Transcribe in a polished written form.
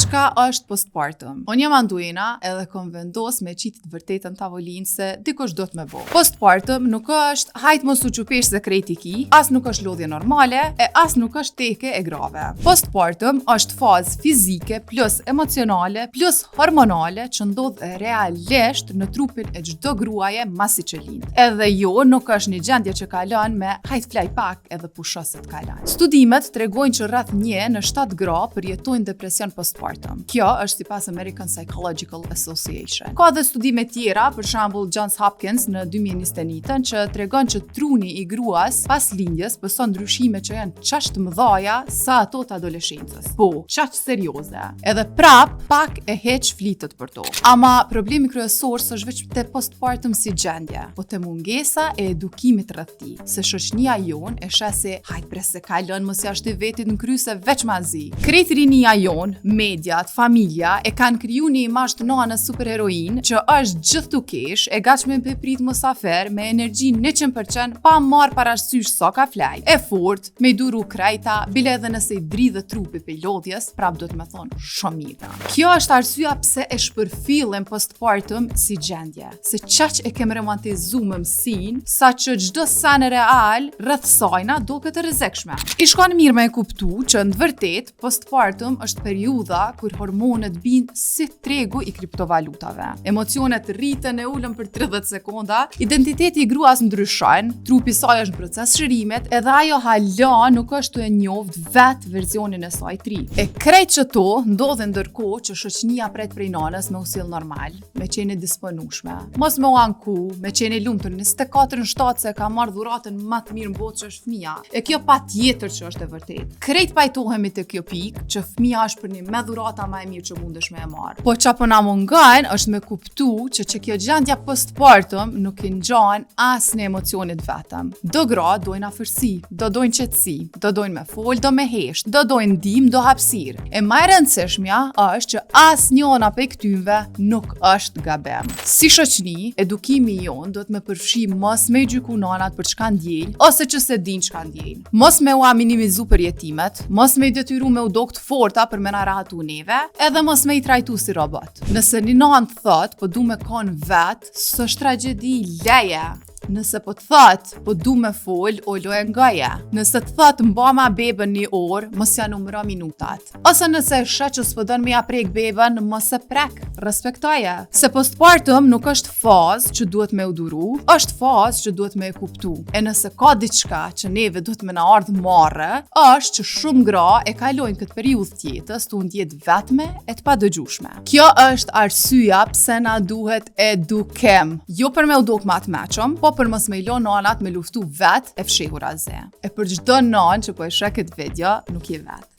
Çka është postpartum? Unë jam Anduena edhe kom vendos me qitë të vërtetën n'tavolinë se dikush do të me bo. Postpartum nuk është hajt mos u çupesh se krejt i ki, as nuk është lodhje normale, e as nuk është teke e grave. Postpartum është fazë fizike plus emocionale plus hormonale që ndodh realisht në trupin e çdo gruaje masi që lind. Edhe jo, nuk është një gjendje që kalon me hajt flaj pak edhe pusho se të kalon. Studimet tregojnë që rreth 1 në 7 gra përjetojnë depresion postpartum. Kjo është sipas American Psychological Association. Ka dhe studime tjera, për shembull Johns Hopkins në 2021 që tregon që truni i gruas pas lindjes pëson ndryshime që janë qaq të mëdhaja sa ato të adoleshencës. Po, qaq serioze. Edhe prap, pak e hiç flitet për to. Ama problemi kryesor s'është veç te postpartum si gjendje, po te mungesa e edukimit rreth tij, se shoqnia jonë e sheh si hajt bre se kalon mos ja shti vetit në kry se veç ma zi. Krejt rinia jonë, mediat, familja e kanë kriju një imazh të nanës superheroinë që është gjithë tu kesh, e gatshme me prit musafer me energji 100% pa marrë parasysh sa ka flejt. E fort, me i duru krejta, bile edhe nëse i dridhet trupi prej lodhjes, prap do të me thonë shumë mirë. Kjo është arsyeja pse e shpërfillim postpartum si gjendje, se qaq e kem romantizu mëmësinë, sa që çdo sen real rreth sajna doket e rrezikshme. Ish kon mirë me e kuptu që në të vërtet postpartum është periudha kur hormonet bijnë si tregu i kriptovalutave. Emocionet rriten e ulen për 30 sekonda, identiteti i gruas ndryshon, trupi i saj është në proces shërimit, edhe ajo hala nuk është tu e njoft vetë verzionin e saj të ri. E krejt qëto ndodhin ndërkohë që shoqënia pret prej nanës me u sill normal, me qenë e disponueshme, mos me u anku, me qenë e lumtur 24 në 7 se ka marrë dhuratën më të mirë në botë që është fëmija. E kjo patjetër që është e vërtetë. Krejt pajtohemi te kjo pikë që fëmija është përnime dhurata ma e mirë që mundesh me e marrë. Po ça po na mungon është me kuptu që që kjo gjendja postpartum nuk i ngjan asnjë emocioni t'vetëm. Do gra dojnë afërsi, do dojnë qetësi, do dojnë me fol, do me hesht, do dojnë ndihmë, do hapësirë. E ma e rëndësishmja është që asnjona prej këtynve nuk është gabim. Si shoqni, edukimi jonë duhet me përfshi mos me i gjyku nanat për çka ndjejnë, ose që s'e dinë çka ndjejnë. Mos me ua minimizu përjetimet, mos me i detyru me u dok të forta për me na rahatu neve, edhe mos me i trajtu si robot. Nëse një nanë të thot, po du me kon vet, s'është tragjedi leje. Nëse po të thot, po du me fol, o loje ngoje. Nëse të thot, mbama bebën një orë, mos ja numëro minutat. Ose nëse e sheh që s'po don me ja prek bebën, mos e prek, respektoje. Se postpartum nuk është fazë që duhet me u duru, është fazë që duhet me e kuptu. E nëse ka diçka që neve duhet me na ardhë marre, është që shumë gra e kalojnë këtë periudhë të jetës tu u ndje t'vetme e të padëgjushme. Kjo është arsyeja pse na duhet edukim. Jo për me u dok ma të meçëm, po për mos me i lon nanat me luftu vet e fshehurazi. E për çdo nanë që po e sheh këtë video, nuk je vet.